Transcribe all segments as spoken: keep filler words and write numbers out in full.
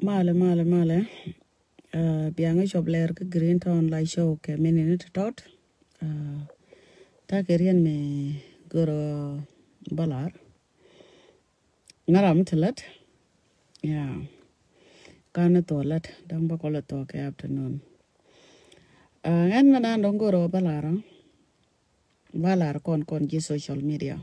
Malɛ, malɛ, malɛ. Biaŋä cop lɛr kä Green Town Live Show kɛ mini ni ti tɔt. Takɛ riɛn mi gör balar. Ŋa ram ti lät. Ya. Kan ni thok lät daŋ bä kɔlɛ thok kɛ afternoon. Ŋɛn mɛ nan dɔŋ gör balar. Balar kɔn kɔn ji̱ social media.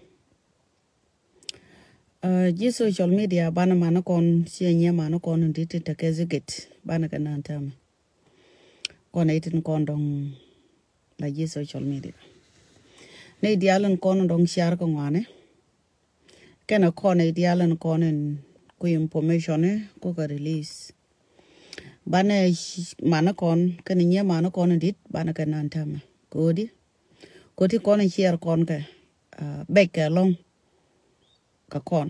Ji̱ social media banɛ manä kɔn ciɛ nyɛ manä kɔn in di̱t in tekɛ zigit banɛ kɛ nan tɛmɛ. Kɔn itin kɔn dɔŋ la ji̱ social media. Nɛy diaal in kɔn dɔŋ share kɛ ŋuani. Kɛnɛ kɔn nɛy diaal in kɔn in ku information ni ku kɛ release. Banɛ manä kɔn kɛnɛ nyɛ manä kɔn in di̱t banɛ kɛ nan tɛmɛ. Kodi koti kɔn in share kɔn kɛ bɛc kɛ lɔŋ. Kä kɔn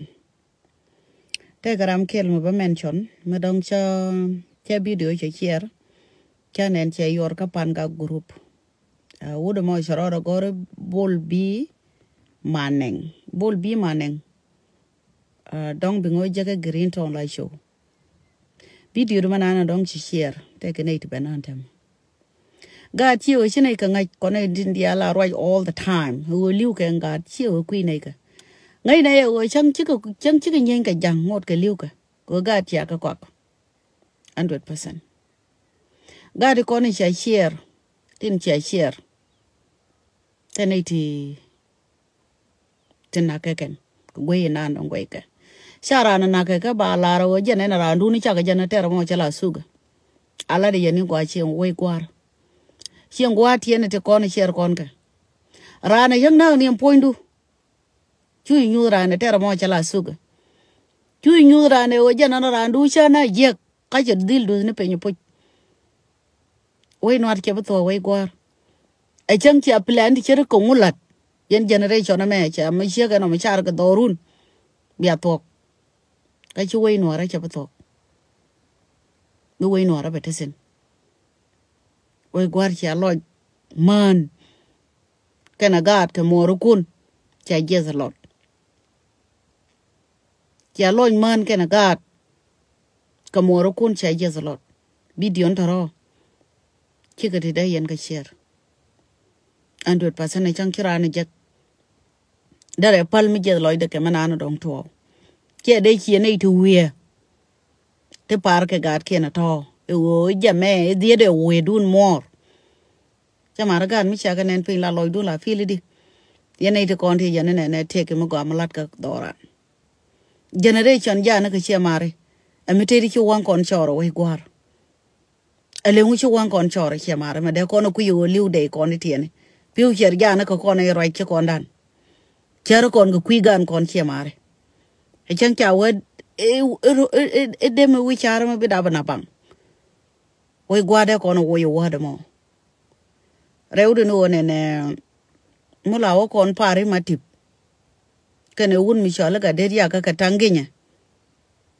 tɛkɛ ram kɛl mi bä mention mi dɔŋ cä cä video cɛ share. Cä nɛn cɛ yuɔr kä pan ka group. Wut mɔ cɛ rɔɔdɛ gɔri bol bi manɛŋ bol bi manɛŋ. Dɔŋ bi ŋɔ jɛ kɛ Green Town Live Show. Video di ma nana dɔŋ ci share tɛkɛ nɛy ti bɛ nan tɛm. Gaat ciɛ wee ci nɛy kɛ ŋa̱c kɔn nɛy din diaal a ruac all the time. Wee li̱w kɛ gaat ciɛ wee kui̱ nɛy kɛ ŋa̱c nɛy wee cäŋ cikɛ cäŋ cikɛ nyieeny kɛ ja̱ŋ ŋot kɛ li̱w kɛ wee gaat ciɛ kɛ kɔak. Hundred percent. Gaat ikɔn in cia share tin cia share. Tɛ nɛy ti ti nak kɛ kɛn kɛ guey inan dɔ̱ŋ guey kɛ. Ca ran nak kɛ kɛ ba lar ɣöö jɛn ɛn randun cakɛ jɛn tɛr mɔ cɛ la thuk. Ala di yɛn in gua cieŋ wei guar. Cieŋ gua tiɛn ti kɔn share kɔn kɛ. Ran yäŋ nak ni puɔ̱nydu. Cu inyuth ran tɛr mɔ cɛ la thuk. Cu inyuth ran ɣöö jɛn ɛn randu cä na jiɛk. Ka cɛ dhil duth ni piny puc. Wei nuat cɛ bi thuɔk wei guar. Ɛ cäŋ cia plan ti cɛ ri koŋ lat. Yɛn generation ɛmɛ cɛ mi ciek ɛn ɔmɔ car kɛ dhɔrun. Bia thuɔk. Ka ci wei nuɔrɛ cɛ bi thuɔk. Bi wei nuɔrɛ bɛ ti thin. Wei guar cia lɔc mään. Kɛnɛ gaat kɛ muɔɔrikun. Cia jiɛth lɔt. Cia lɔc mään kɛnɛ gaat kɛ muɔɔrikun cia jiɛth lɔt. Bidion tɔrɔ. Cikɛ ti dee yɛn kɛ share. Hundred percent ɛ cäŋ ci raan ɛ jek. Derɛ päl mi jiɛth lɔcdɛ kɛ mi naan dɔŋ tuɔɔk. Ciɛ dee ciɛ nɛy ti wiee. Ti par kɛ gaatkiɛn ɛ tɔ̱ ɛ ɣöö jɛ mɛ ɛ dhiet ɛ wiee dun muɔɔr. Cɛ mar gaat mi cia kɛ nɛn piny la lɔcdun la pil idi. Yɛn nɛy ti kɔn ti yɛn nɛ nɛ tëëk mi gɔaa mi lat kɛ dhɔran. Generation ja̱a̱n ni kɛ ciɛ mari. Ɛ mi tëëdi ci waŋ kɔn cɔɔr ɛ wec gua̱a̱r. Ɛ leŋ wi̱c ci waŋ kɔn cɔɔr ɛ ciɛ mari mɛ dee kɔn ɛ kui̱ ɛ ɣöö li̱w dee kɔn ti tiɛni. Pi̱w ciɛr ja̱a̱n ni kɛ kɔn ɛ ruac ci kɔn dan. Cär kɔn kɛ kui̱ gan kɔn ciɛ mari. Ɛ cäŋ ca wä ɛ dem ɛ wi̱c car mɛ bi dap ɛ na baŋ. Wec gua̱a̱r dee kɔn ɛ woc ɛ wädɛ mɔ. Rɛwdɛ ni ɣöö nɛnɛ mi la wä kɔn pari ma tip. Kɛnɛ wun mi cɔal i̱ ka det yakä kɛ taŋ ginyɛ.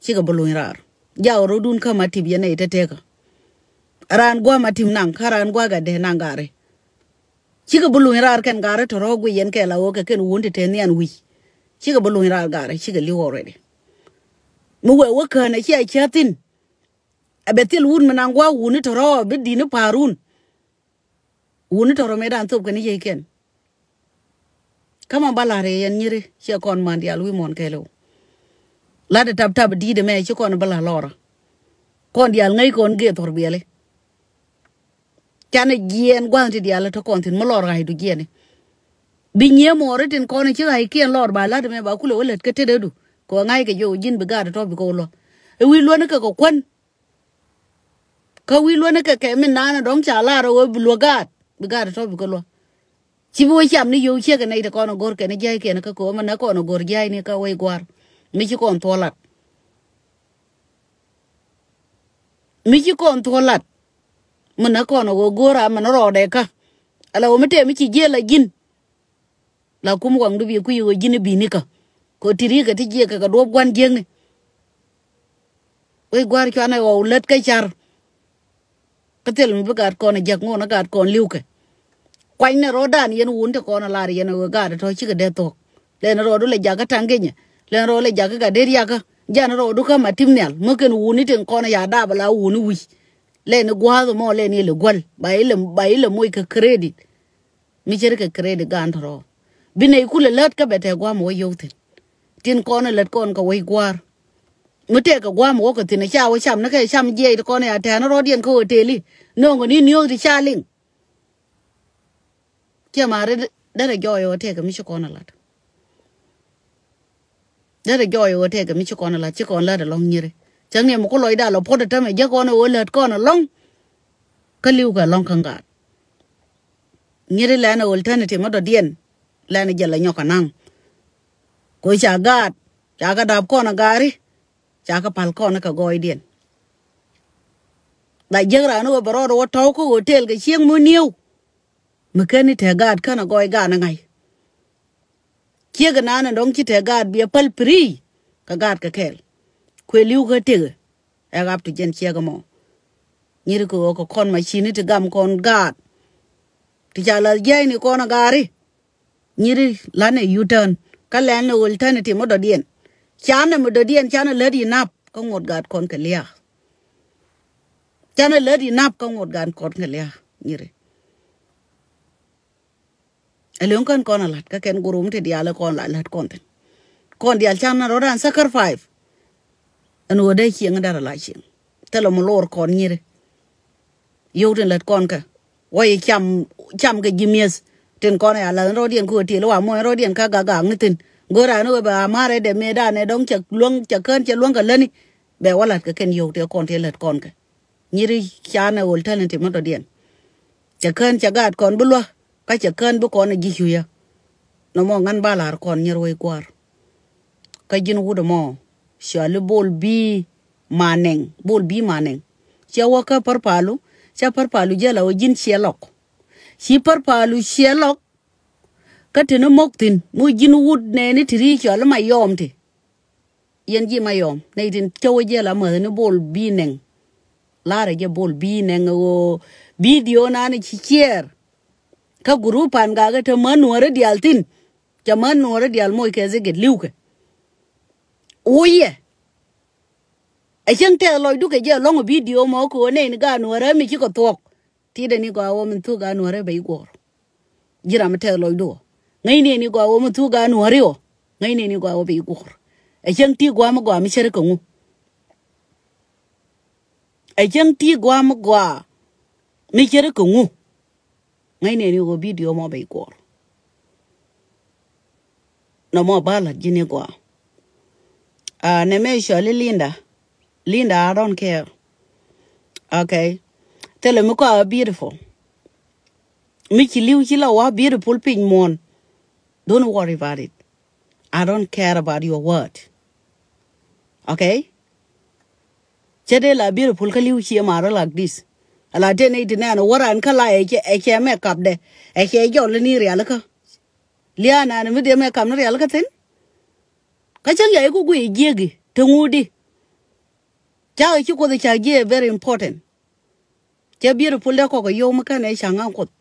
Cikɛ bi luny raar jaw rɔdun kä ma tip yɛn nɛy te tekä. Raan gua̱a̱ ma tip naŋ kä raan gua̱a̱ ka det naŋ gari. Cikɛ bi luny raar kɛn gari tɔ̱rɔ̱ guic yɛn kɛ la wä kɛ kɛn wun te te nhian wi̱c. Cikɛ bi luny raar gari cikɛ li̱w already. Mi wee wä kään ɛ cia cä thi̱n. Ɛ bɛ thil wun mi naŋ gua̱a̱ wuni tɔ̱rɔ̱ bi di̱t ni pa̱a̱r wun. Wuni tɔrɔ mëë dan thop kɛn i̱ yey kɛn. Kä ma ba la̱r yɛ yɛn nyiri ciɛ kɔn man diaal wi̱i̱ muɔ̱n kɛɛliw. La̱t ɛ tap tap di̱i̱t ɛmɛ ci kɔn ba la̱r lɔrä. Kɔn diaal ŋäc kɔn gee thɔr biɛli. Canɛ jiɛɛn gua̱n ti diaal ɛ te kɔn thi̱n mi lɔr ɣa̱cdu jiɛɛni. Bi nyiee muɔɔri tin kɔn ci ɣa̱c kiɛn lɔr ba la̱t ɛmɛ ba kulɛ wä lät kä tetdädu. Kɛ ɣä ŋa̱ckɛ jiök ji̱n bi gaat ɛ tɔ̱ bi kɛ wä luäk. Ɛ wi̱i̱ luäni kɛ kɛ kuän. Kä wi̱i̱ luäni kɛ kɛ min naan ɛ dɔ̱ŋ ca lar ɛ ɣöö bi luäk gaat bi gaat ɛ tɔ̱ bi kɛ luäk. Ci bi wä cam ni yio̱w ciek ɛ nɛy ti kɔn ɛ go̱r kɛn jia̱ckiɛn kä kɛ ɣöö mi nɛ kɔn ɛ go̱r jia̱cni kä wec gua̱a̱r. Mi ci kɔn thuɔ̱k lat. Mi ci kɔn thuɔ̱k lat. Mi nɛ kɔn ɛ ɣöö go̱r a mi nɛ rɔɔdɛ kä. Ala ɣöö mi tëë mi ci jiɛl a ji̱n. La kum waŋdu bi kui̱ ɣöö ji̱n i̱ bi̱i̱ nikä. Kɛ ɣöö ti ri̱i̱kɛ ti jiɛkɛ kɛ duɔ̱ɔ̱p gua̱n jiäkni. Wec gua̱a̱r cuanɛ ɣɔw lät kä car. Kä thil mi bi gaat kɔn ɛ jiäk ŋo̱o̱n ɛ gaat kɔn li̱wkɛ. Kuanynɛ rɔ̱dan yɛn wun te kɔn ɛ lar yɛn ɛ ɣöö gaat ɛ tɔ̱ cikɛ dee thuɔ̱k. Lɛn rɔɔdu lɛ jakä ta̱ŋ ginyɛ. Lɛn rɔɔdu lɛ jakä gat dee riakä. Jan rɔɔdu kä ma tim nhial mi kɛn wuni tin kɔn ya dap la wuni wi̱c. Lɛni gua̱a̱th mɔ lɛni ilɛ guäl ba ilɛ ba ilɛ moc kɛ credit. Mi cɛ ri kɛ credit gan tɔrɔ. Bi nɛy kulɛ lät kä bɛ tɛ gua̱a̱m wä yio̱w thi̱n. Tin kɔn lät kɔn kɛ wec gua̱a̱r. Mi tɛk kɛ gua̱a̱m wä kɛ thi̱n ca wä cam ni kɛ cam jiɛc ti kɔn ya tɛn rɔɔdiɛn kä hotel i̱ no̱o̱ŋ ni niööth ti ca liŋ. Ciɛ ma ri derɛ jɔɔy ɣöö tɛkɛ mi ci kɔn a lat. Derɛ jɔɔy ɣöö tɛkɛ mi ci kɔn a lat ci kɔn lat alɔŋ nyiri. Cäŋ ni mi ku lɔcda lɔ puɔt a tämɛ jek kɔn ɣöö lät kɔn alɔŋ. Kä li̱w kɛ alɔŋ kä gaat. Nyiri lɛn a alternative mi dɔ̱diɛn lɛn a jɛ la nyɔk a naŋ. Kö ca gaat ca kɛ dap kɔn a gaari. Ca kɛ pal kɔn kɛ gɔɔydiɛn. La jiäk raan wä bɛ rɔɔd wä tɔ̱w kä hotel kɛ cieŋ mi niëw. Mi ken ni tɛ gaat kän a gɔɔy gaat ni ŋa̱c. Ciek inan in dɔ̱ŋ ci tɛ gaat biɛ päl piri kɛ gaat kɛ kɛɛl. Kuëë li̱w kä tëkɛ ɛ ɣap ti jɛn ciek ɛmɔ. Nyiri kɛ ɣöö kɛ kɔn ma cini ti gam kɔn gaat. Ti ca lath jiɛcni kɔn a gaari. Nyiri lanɛ U-turn kä lɛn ni alternative mi dɔ̱diɛn. Canɛ mi dɔ̱diɛn canɛ lät inap kä ŋot gat kɔn kɛ lia̱a̱. Canɛ lät inap kä ŋot gat kɔn kɛ lia̱a̱. Nyiri. Ɛ leŋ kän kɔn a la̱t kä kɛn gurum ti diaal kɔn la la̱t kɔn thin. Kɔn diaal canɛ rɔ̱dan sacrifice. Ɛn ɣöö dee cieŋ dara la cieŋ. Thilɛ mi lor kɔn nyiri. Yio̱w tin lät kɔn kɛ wä yi cam cam kɛ ji̱ mi̱eth. Tin kɔn ya lath rɔ̱diɛn kɛ hotel wa muɔ̱ny rɔ̱diɛn kä gak gak ni thin. Go̱o̱r an wee bɛ amar ɛ dɛ mëë dan ɛ dɔ̱ŋ cɛ luäŋ cɛ kään cɛ luäŋ kɛ läni. Bɛ wä la̱t kɛ kɛn yio̱w tëë kɔn tëë lät kɔn kɛ. Nyiri canɛ alternative mi dɔ̱diɛn. Cɛ kään cɛ gaat kɔn bi luäk kä cɛ kään bi kɔn ɛ ji̱ cucä. Nɔmɔ ŋän ba la̱r kɔn nyiri wec gua̱a̱r. Kä ji̱n wut ɛmɔ cɔali Bol Bi Manɛŋ. Bol Bi Manɛŋ. Cɛ wä kä Pärpalu cɛ Pärpalu jɛ la wä ji̱n ciɛ lɔk. Ci Pärpalu ciɛ lɔk. Kä ti ni mok thi̱n mi ji̱n wut nɛɛni ti ri cɔali Mayɔm ti. Yɛn ji̱ Mayɔm nɛy tin cä wä jɛ la mäth ni Bol Bi Nɛŋ. La̱rä jɛ Bol Bi Nɛŋ ɣöö bidio nani ci ciɛɛr. Kä gurup pan gakɛ te män nuɔ̱ɔ̱ri diaal thi̱n. Cɛ män nuɔ̱ɔ̱ri diaal moc kɛ thikit li̱wkɛ. Wuyɛ. Ɛ cäŋ tɛth lɔcdu kɛ jɛ lɔ̱ŋ bidio mɔ kɛ ɣöö nɛy ni gaat nuɔ̱ɔ̱rä mi cikɛ thuɔ̱k. Ti dee ni gɔaa wä min thuk gaat nuɔ̱ɔ̱rä bɛ i̱ guɔ̱ɔ̱r. Ji̱ ram mi tɛth lɔcdu ɔ ŋäcni ni gɔaa wä min thuk gaat nuɔ̱ɔ̱ri ɔ. Ŋäcni ni gɔaa wä bɛ i̱ guɔ̱ɔ̱r. Ɛ cäŋ ti gua̱a̱ mi gɔaa mi cärä kɛ ŋu. Ɛ cäŋ ti gua̱a̱ mi gɔaa mi cärä kɛ ŋu. Ŋäcni ni wä bidio mɔ bɛ i̱ guɔ̱ɔ̱r. Nɔmɔ ba la̱t ji̱n i̱ gɔaa. Nɛ mɛ cɔali Linda. Linda, I don't care. Okay. Thilɛ mi kɔaa beautiful. Mi ci li̱w ci la wa beautiful piny muɔ̱ɔ̱n. Don't worry about it. I don't care about your word. Okay. Cɛ dee la beautiful kä li̱w ci ɛ marä like this. Ala tëë nɛy ti nɛɛn wä ran kä la ɛ cɛ ɛ cɛ mɛ kapdɛ ɛ cɛ jɔl ni rialikä. Lia̱a̱ nani mi dhie mɛ kap ni rialikä thi̱n. Kä cäŋ yɛ iku guiy jiäki te ŋuudi. Cakɛ ci kuoth cak jiɛ very important. Cɛ beautiful dee kɔk ɛ yio̱w mi kɛn ɛ ca̱ŋ ŋa̱ŋ kuoth.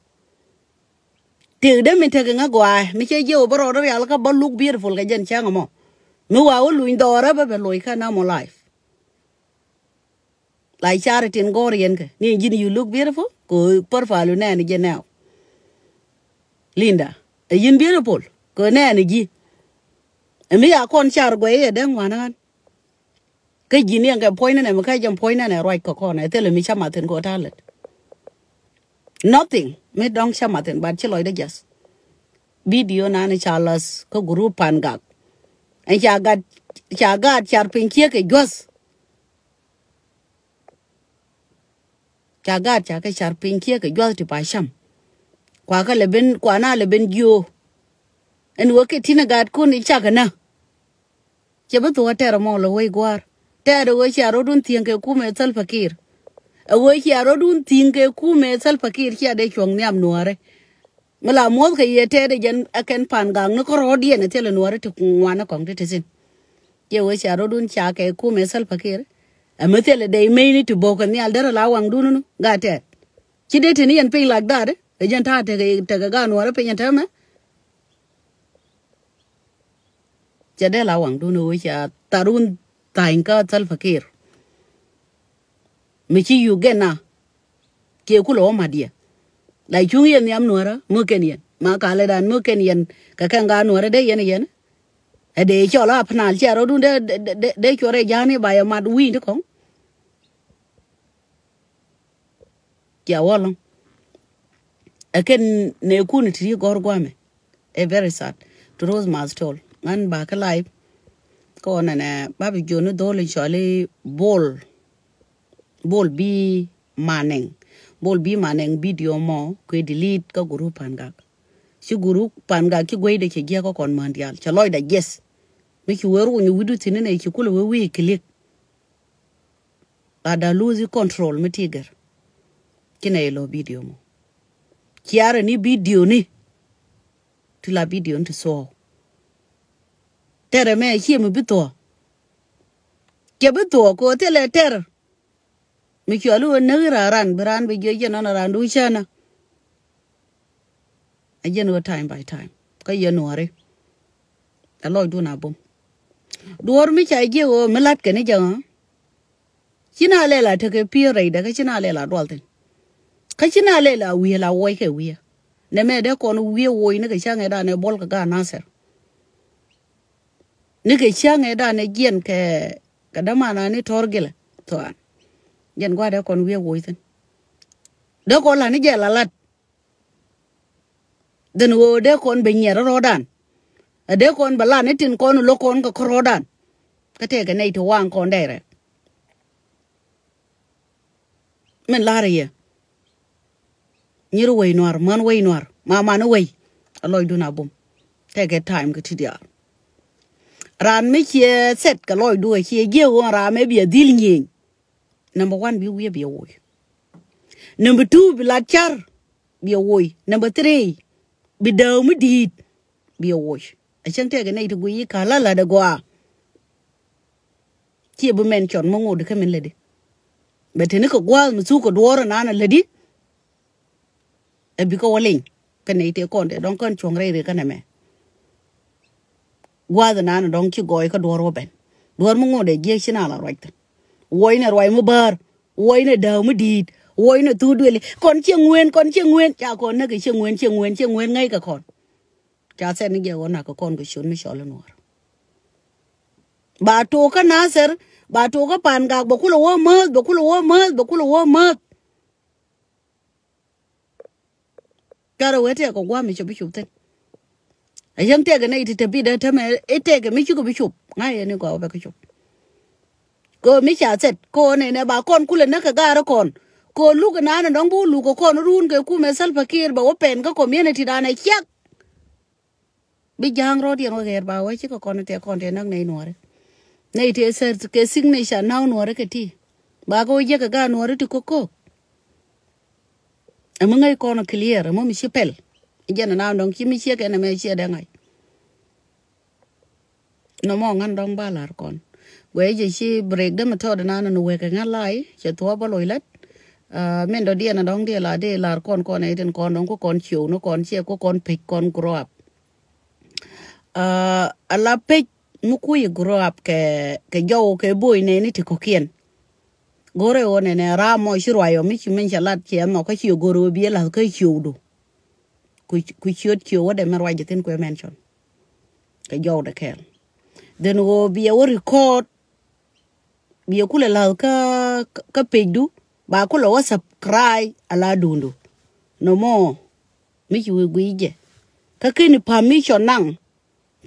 Tëëk dee mi tekɛ ŋä gɔaa mi cɛ jiɛ wä bä rɔɔdä rialikä bä look beautiful kɛ jɛn cäŋ ɛmɔ. Mi wa wä luny dhɔɔrä bä bɛ loc kä normal life. La cari tin gɔr yɛn kɛ ni ji̱n you look beautiful kɛ pärpalu nɛɛni jɛ nɛw. Linda, ɛ ji̱n beautiful kɛ nɛɛni ji̱. Ɛ mi ya kɔn car guɛy ɛ dee ŋuan ɣän. Kä ji̱n yɛn kɛ puɔ̱ny nɛnɛ mi kä jɛn puɔ̱ny nɛnɛ ruac kɛ kɔn ɛ thilɛ mi ca mathin kɛ ɣöö ta̱a̱ lät. Nothing mi dɔ̱ŋ ca mathin but ci lɔcdä jath. Bidio nani ca la̱th kä gurup pan gak. Ɛn ca gat ca gaat car piny ciek kɛ jua̱th. Ca gaat ca kɛ car piny ciek kɛ jua̱th ti pa cam. Kua kä lɛ ben kua na lɛ ben jiöö. Ɛn wä kɛ tinɛ gaatkun i̱ cakɛ nä. Cɛ bi thok a tɛr ɛmɔ lɛ wec gua̱a̱r. Tɛɛr ɛ wee cia rɔ̱dun thi̱eŋ kɛ kumɛ Salva Kiir. Ɛ wee cia rɔ̱dun thi̱eŋ kɛ kumɛ Salva Kiir cia dee cuɔ̱ŋ nhiam nuäärɛ. Mi la muɔ̱th kɛ yɛ tɛɛt ɛ jɛn ɛ kɛn pan gak ni kärɔɔdiɛn ɛ thilɛ nuɔ̱ɔ̱ri ti ŋuan ɛ kɔ̱ŋ ti ti thi̱n. Yɛ wee cia rɔ̱dun ca kɛ kumɛ Salva Kiir. Ɛ mi thilɛ dɛy mecni ti bo̱o̱k kɛ nhial derɛ la waŋdun ni gat tɛɛt. Ci dee tini yɛn piny lak dat ɛ jɛn ta̱a̱ tekɛ tekɛ gat nuɔ̱ɔ̱ri piny ɛ täämɛ. Cɛ dee la waŋdun ɛ wee cia tharun tha̱a̱ny kä Salva Kiir. Mi ci Uganda kiɛ kulɛ wä mat yɛ. La cuŋ yɛn nhiam nuäärä mi kɛn yɛn ma kalɛ dan mi kɛn yɛn kɛ kɛn gaa nuäärä dee yɛn yɛn. Ɛ dee cɔl a pnal cia rɔdun dee dee dee cuɔrɛ ja̱a̱ni ba yɛ mat wi̱i̱ ti kɔŋ. Cia wä lɔŋ ɛ kɛn nɛ kun ti ri gɔr guamɛ. Ɛ very sad. To Rose Mastol ŋän ba kä live. Kɔ nɛnɛ ba bi joni dhol in cɔli bol. Bol bi manɛŋ. Bol bi manɛŋ video mɔ kuɛ delete kä group Pangak. Ci group Pangak ci gueyde cɛ jiɛk kä kɔn män dial cɛ lɔcda jiɛth. Mi ci wee runy widu thin inɛ ci kulɛ wee wi̱i̱ click. Ba da lose control mi ti gɛr. Ci nɛ ilɔ video mɔ. Ciarɛ ni video ni. Ti la video ni ti thuɔɔk. Tɛrɛ mɛ cie mi bi thuɔɔk. Cɛ bi thuɔɔk kɛ ɣöö thilɛ tɛr. Mi cuali wä näk ran ran bi ran bi jiɔ jɛn ɔn ran du cänä. A jɛn wä time by time kä yɛ nuɔri. A lɔcdun a bum. Duɔr mi ca jiɛ wä mi lat kɛ ni jɛ ɣä. Ci na lɛl a tekɛ pi̱i̱ rɛydɛ kä ci na lɛl a dual thin. Kä ci na lɛl a wi̱i̱ la wuɔc kɛ wi̱i̱. Nɛ mɛ dee kɔn wi̱i̱ wuɔc ni kɛ cäŋɛ danɛ buɔl kɛ gaat Nasir. Ni kɛ cäŋɛ danɛ jiɛn kɛ kɛ dämanani tɔr gilɛ thuan. Jɛn gua̱dɛ kɔn wi̱i̱ wuɔc thin. Dee kɔn la ni jɛ la lat. Dhen ɣöö dee kɔn bɛ nyiɛr rɔɔdan. A dee kɔn bɛ lan itin kɔn lo̱k kɔn kɛ kärɔɔdan. Kä tɛkɛ nɛy ti waŋ kɔn dɛy rɛk. Min la̱rä yɛ. Nyir wei nuar, män wei nuar, ma man wei. A lɔcdun a bum. Tɛkɛ time kɛ ti diaal. Raan mi ciɛ thɛt kɛ lɔcdu a ciɛ jiɛ ɣöö raan mɛ bi a dhil nyieny. Number one bi wi̱i̱ bi a woc. Number two bi lat car. Biɛ woc. Number three, bi dääk mi di̱i̱t biɛ woc. A cäŋ tɛkɛ nɛy ti guiy i̱ ka̱l la la̱t ɛ gɔaa. Ciɛ bi mɛn cɔn mi ŋot kä min lätdi. Bɛ teni kɛ gua̱a̱th mi thuk kɛ duɔ̱ɔ̱r ɛnan ɛ lätdi. Ɛ bikɛ wä liny kä nɛy tëë kɔn tëë dɔ̱ŋ kän cuɔ̱ŋ rɛy rëë känɛ mɛ. Gua̱a̱th ɛnan ɛ dɔ̱ŋ ci gɔɔy kä duɔ̱ɔ̱r wä ben. Duɔ̱ɔ̱r mi ŋot ɛ jiɛk ci na la ruac thi̱n. Wuɔcnɛ ruac mi bäär. Wuɔcnɛ dääk mi di̱i̱t. Wuɔcnɛ thuk duëli. Kɔn ciɛ ŋueen, kɔn ciɛ ŋueen. Ca kɔn näk kɛ ciɛ ŋueen, ciɛ ŋueen, ciɛ ŋueen ŋäc kɛ kɔn. Ca thɛn ni jɛ ɣöö nak kɛ kɔn kɛ ciöt mi cɔl in wäär. Ba tok kä Nathɛr, ba tok kä Pangak, bɛ kulɛ wä määth, bɛ kulɛ wä määth, bɛ kulɛ wä määth. Carɛ wee tɛk kɛ gua̱a̱m mi cop bi cop thi̱n. A yäŋ tɛk kɛ nɛy ti te bi dee tämɛ i̱ tɛk kɛ mi cikɛ bi cop. Ŋa̱c yɛn i̱ gɔaa wä bɛ kä cop. Kɛ mi ca thɛt kɛ nɛnɛ ba kɔn kulɛ näk kɛ gaari kɔn. Kɛ luk inanɛ dɔ̱ŋ bi wä luk kɛ kɔn run kɛ kumɛ Salva Kiir bɛ wä pɛn kä community danɛ ciak. Bi ja̱a̱ŋ rɔ̱diɛn wä ɣɛɛr ba wä cikɛ kɔn tɛ kɔn tɛ näk nɛy nuɔ̱ɔ̱ri. Nɛy tɛ thɛr kɛ signature na̱w nuɔ̱ɔ̱ri kɛ ti. Ba kɛ wä jiäk kɛ gaat nuɔ̱ɔ̱ri ti ko̱k ko̱k. Ɛmɛ ŋäc kɔn clear, ɛmɛ mi ci pɛl. Jɛn ɛnan dɔ̱ŋ ci mi ciek ɛn ɛmɛ ciɛ dee ŋa̱c. Nɔmɔ ŋän dɔ̱ŋ ba la̱r kɔn. Guɛ jɛ ci break dämɛ tɔɔt ɛnan ni wek ɛ ŋän lai cɛ thuɔɔp bä loc lät. Min dɔ̱diɛn ɛ dɔ̱ŋ diɛ la dee la̱r kɔn kɔn ɛ tin kɔn dɔ̱ŋ ku kɔn ciöw ni kɔn ciɛ ku kɔn pec kɔn grow up. Ala pec mi kui̱ grow up kɛ kɛ jɔw kɛ boy nɛni ti kɔ̱kiɛn. Go̱rɛ ɣöö nɛnɛ ram mɔ ci ruac ɔ mi ci min cɛ lat ciɛ nhɔk kä ci go̱r ɣöö bi ɛ la̱th kä ciöwdu. Ku ciöt ciöw wädɛ mɛn ruac jɛ thi̱n kuɛ mention. Kɛ jɔwdɛ kɛɛl. Then ɣöö biɛ wä record. Biɛ kulɛ la̱th kä kä pecdu ba kulɛ wä subscribe ala duundu. Nɔmɔ mi ci wi̱i̱ gui̱i̱ jɛ kä keni permission naŋ.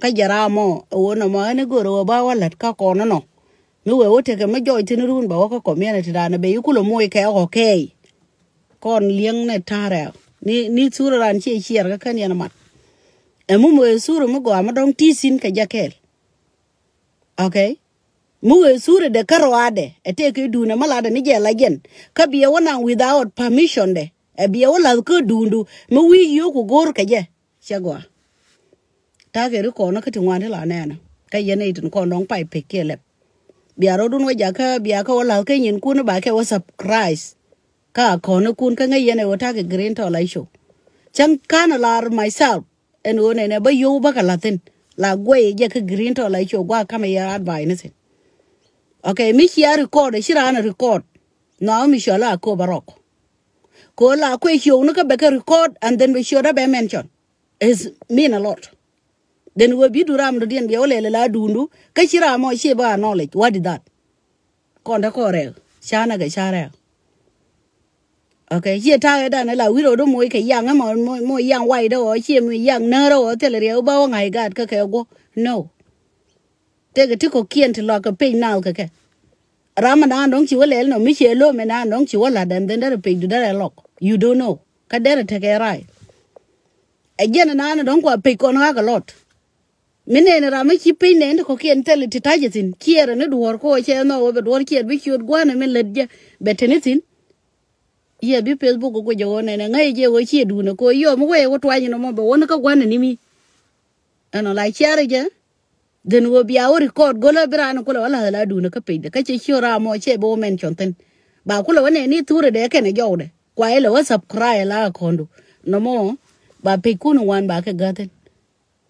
Kä jɛ ram mɔ ɛ wä nɔmɔ ɛn i̱ gör ɛ wä ba wä lät kä kɔn inɔ. Mi wee wä tekɛ mi jɔɔc thi̱n run bɛ wä kä community danɛ bɛ yi kulɛ moc kɛ ɣɔ̱kɛɛy. Kɔn li̱eŋ nɛ ta̱rɛ ni ni thur ran ciɛ ciɛɛr kä kän yɛn mat. Ɛ mi moc thur mi gɔaa mi dɔ̱ŋ ti̱i̱ thi̱n kɛ jɛ kɛɛl. Okay. Mi wee thur ɛ dee kä rɔaadɛ ɛ tëë kɛ duundɛ mi latdɛ ni jɛ la jɛn kä biɛ wä naŋ without permission dɛ ɛ biɛ wä la̱th kä duundu mi wi̱i̱ yio̱o̱k ku go̱o̱r kɛ jɛ. Cɛ gɔaa. Ta̱a̱ kɛ ri kɔn kä ti ŋuan ti la nɛɛnä kä yɛn itin kɔn dɔ̱ŋ pay pek kiɛ lɛp. Bia rɔ̱dun wä jakä bia kä wä la̱th kä nyinkun ba kɛ wä surprise. Kä a kɔn ikun kä ŋäc yɛn ɛ wä ta̱a̱ kɛ green tɔ la ico. Cäŋ ka̱n a lar myself ɛn ɣöö nɛnɛ bä yio̱w bä kɛ la̱thin la guɛy jɛ kä green tɔ la ico gua̱a̱ ka̱mɛ yɛ advice ni thin. Okay, mi cia record, ci raan record. Nɔ mi cɔl a kop a rɔk. Ko la kuɛ ciok ni kä bɛ kɛ record and then bɛ ciot a bɛ mention. Is mean a lot. Then wee bi du ram dɔ̱diɛn bia wä lɛl la dundu kä ci ram mɔ ci bä acknowledge. What is that? Kɔn te kɔ rɛk. Canɛ kɛ ca rɛk. Okay, ciɛ ta̱a̱ ɛ dan ɛ la wi̱r ɔ dɔ moc kɛ yaŋ ɛ mɔ, mɔ, mɔ yaŋ wac dɔ ɔ ciɛ mi yaŋ när ɔ thilɛ riɛk ba wä ŋa̱c gat kä kɛ guɔ. No. Tekɛ ti kɔ̱kiɛn ti lɔak kɛ pec naath kɛ kɛ. Ram mi naan dɔ̱ŋ ci wä lɛl nɔ mi ciɛ lo̱o̱m ɛ naan dɔ̱ŋ ci wä la̱t ɛn dhen derɛ pec du derɛ lɔk. You don't know. Kä derɛ tekɛ ray. Ɛ jɛn ɛ naan dɔ̱ŋ kua pec kɔn ɣa̱k ɛ lɔt. Mi nɛn ram mi ci pec nɛn ti kɔ̱kiɛn thɛl ti ta̱c ɛ thi̱n ciɛɛr ɛ ni duɔ̱ɔ̱r kɔ cɛ nhɔk wä bɛ duɔ̱ɔ̱r ciɛɛr bi ciöt gua̱a̱n ɛ mi lät jɛ bɛ te ni thi̱n. Yɛ bi Facebook guic ɛ ɣöö nɛnɛ ŋäc jɛ ɣöö ciɛ duunɛ kɛ ɣöö yɔm wee wä tuany nɔmɔ bɛ wä ni kä gua̱n ɛ ni mi. Ɛnɔ la ciarɛ jɛ. Dhen ɣöö bia wä record go̱lä bi raan kulɛ wä la̱th la duunɛ kä pecdɛ kä cɛ ciö ram mɔ cɛ bi wä mention thi̱n. Ba kulɛ wä nɛni thurɛ dɛ kɛnɛ jɔwdɛ kua ilɛ wä subscribe la kɔndu. Nɔmɔ ba pec kun wan ba kɛ gäthin.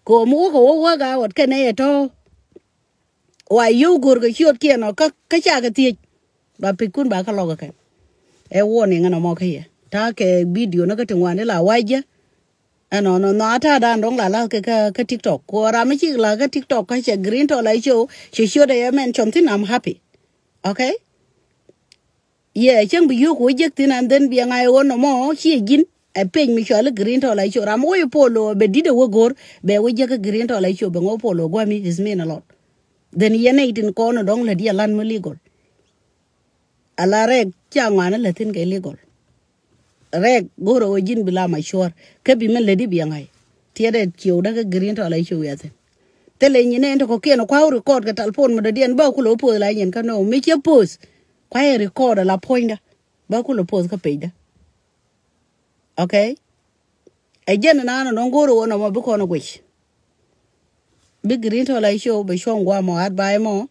Kɛ ɣöö mi wä kɛ wä wä ga ɣɔt kɛnɛ yɛ tɔ̱. Wa yio̱w go̱r kɛ ciötkiɛn ɔ kä, kä ca kɛ thiec. Ba pec kun ba kä lɔk kɛ kɛn. Ɛ warning ɛn ɔmɔ kä yɛ. Ta̱a̱ kɛ video ni kä ti ŋuan ila wac jɛ. Ɛn ɔ nɔ nɔ a ta̱a̱ dan dɔ̱ŋ la la̱th kɛ kä, kä TikTok. Ku ram mi cik la̱th kä TikTok kä cɛ green tɔ la show. Cɛ ciöt ɛ yɛ mention thi̱n, I'm happy. Okay? Yɛ cäŋ bi yio̱k wä jek thi̱n and then bi ɛ ŋa̱c ɣöö nɔmɔ ciɛ ji̱n. Ɛ pec mi cɔal i̱ green tɔ la show. Ram wä i̱ polo bɛ di̱t ɛ wä go̱r bɛ wä jek i̱ green tɔ la show bɛ ŋɔ polo guami is mean a lot. Then yɛn nɛy tin kɔn dɔ̱ŋ lät yɛ lan mi legal. Ala rɛk ca ŋuan lät thi̱n kɛ legal. Rɛk go̱rɛ ɣöö ji̱n bi la macuɔr kä bi mi lät i̱ bi ɛ ŋa̱c. Tiɛt ɛ ciewdä kä green tɔ la show yɛ thi̱n. Thilɛ nyin ɛn ti kɔ̱kiɛn kua̱u record kɛ telephone mi dɔ̱diɛn bä kulɛ wä poth la nyin kä nɔ mi cɛ poth. Kua̱ yɛ record ala puɔ̱nydä bä kulɛ poth kä pecdä. Okay. Ɛ jɛn naan nɔŋ go̱o̱r ɣöö nɔmɔ bi kɔn guic. Bi green tɔ la show bɛ cuɔ̱ŋ guamɔ at ba̱a̱c mɔ.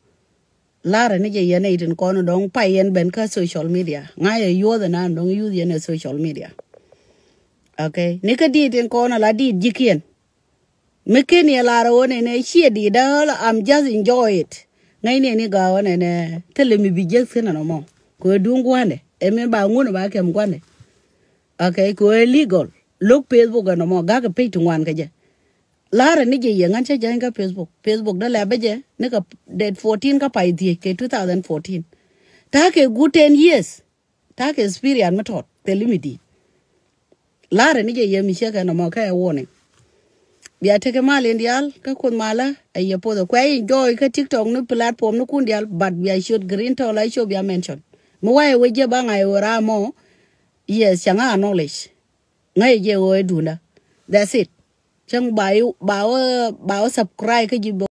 La̱rä ni jɛ yɛn ɛ itin kɔn dɔ̱ŋ pay yɛn ben kä social media. Ŋa̱c ɛ yuɔth ɛ naan dɔ̱ŋ yuth yɛn ɛ social media. Okay. Ni kä diit in kɔn ala diit ji̱kiɛn. Mi ken yɛ lar ɣöö nɛnɛ ciɛ di̱i̱t dä, I'm just enjoy it. Ŋäcni ni ga̱a̱ ɣöö nɛnɛ thilɛ mi bi jiäk thi̱n ɛnɔmɔ. Kɛ ɣöö duŋ gua̱ndɛ ɛ mi ba ŋun ɛ ba kɛm gua̱ndɛ. Okay, kɛ ɣöö legal lo̱k Facebook ɛnɔmɔ ga̱kɛ pec ti ŋuan kɛ jɛ. La̱rä ni jɛ yɛ ŋa̱n cä jäny kä Facebook. Facebook dä lɛ bä jɛ ni kɛ date fourteen kä pay dhiec kɛ two thousand fourteen. Ta̱a̱ kɛ good ten years. Ta̱a̱ kɛ experience mi tɔt thil mi di̱i̱t. La̱rä ni jɛ yɛ mi ciek ɛn ɔmɔ kɛ ɛ warning. Bia tekɛ mal in diaal kä kuoth malä ɛ yɛ poth ɛ kuɛ enjoy kä TikTok ni platform ni kun diaal, but bia ciöt green tɔ la show bia mention. Mi wayɛ wec jɛ ba ŋa̱c ɣöö ram mɔ. Yes, cäŋ a acknowledge. Ŋäc jɛ ɣöö ɛ duundä. That's it. Cäŋ ba i̱ ba wä ba wä subscribe kä ji̱